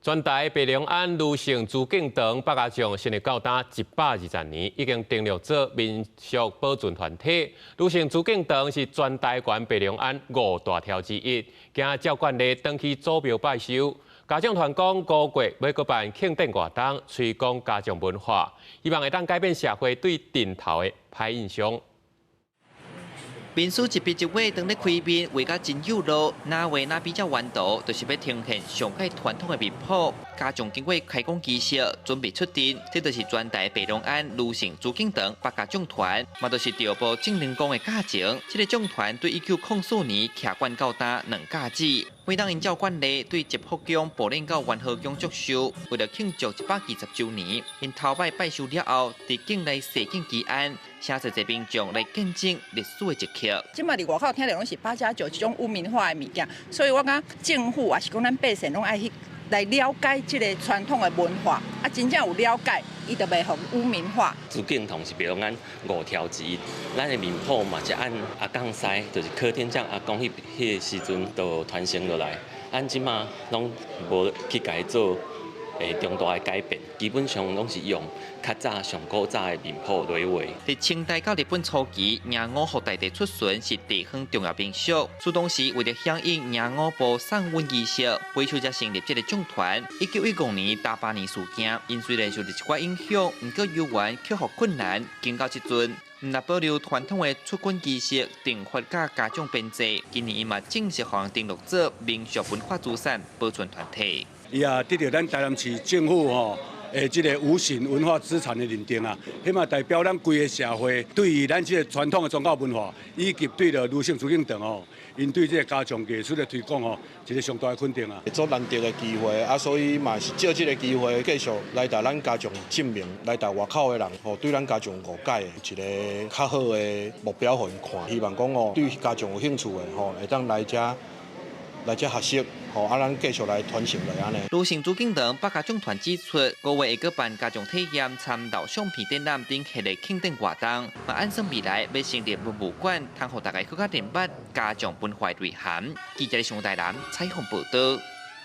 全台白龍庵盧姓朱敬堂百家將成立到今120年，已經登錄做民俗保存團體。盧姓朱敬堂是全台灣白龍庵五大柱之一，今仔照慣例轉去祖廟拜壽。家長團講，五月欲閣辦慶典活動，推廣家將文化，希望會當改變社會對陣頭的歹印象。面書一筆一畫，當咧開面畫甲真有路，哪畫哪比較彎道，就是欲呈現上蓋傳統的面譜。家將經過開工儀式，準備出陣，這就是全台白龍庵盧姓朱敬堂百家將團，嘛就是調埔正靈宮的教程。這个將團對1904年徛館到今兩甲子，每當𪜶照慣例對集福宮、步練到元和宮祝壽，為著慶祝120週年，𪜶頭擺拜壽了後，佇境內踅境祈安，請濟濟民眾來見證歷史的一刻。這馬佇外口聽著攏是八加九這種污名化的物件，所以我感覺政府抑是講咱百姓攏愛去來了解這個傳統的文化，啊，真正有了解，伊就袂予污名化。朱敬堂是白龍庵五柱之一，咱的面譜嘛是按阿公師，就是柯天將阿公彼彼个時陣就傳承落來，咱這馬攏無去共伊做重大的改變，基本上攏是用較早上古早的面譜來畫。佇清代到日本初期，迎五福大帝出巡是地方重要民俗。自當時為著響應迎五埔送瘟儀式，背手才成立這个將團。1915年大巴尼事件，𪜶雖然受著一寡影響，毋過猶原克服困難，經到這陣，毋但保留傳統的出軍儀式、定法佮家將編制，今年伊嘛正式予人登錄做民俗文化資產保存團體。伊也得著咱台南市政府吼的這个無形文化資產的認定啊，彼嘛代表咱規个社會對於咱這个傳統的宗教文化，以及對著盧姓朱敬堂吼，𪜶對這个家將藝術的推廣吼，一个上大的肯定啊。足難得的機會啊，所以嘛是藉這个機會繼續來共咱家將證明，來共外口的人吼對咱家將誤解的一个較好的目標予𪜶看，希望講哦對家將有興趣的吼，會當來遮來遮學習。吼，啊，咱繼續來傳承落按呢。盧姓朱敬堂百家將團指出，五月會閣辦家將體驗、參老相片展覽等系列慶典活動，嘛按算未來欲成立文物館，通予大家閣較認捌家將文化內涵。記者上台南採訪報導。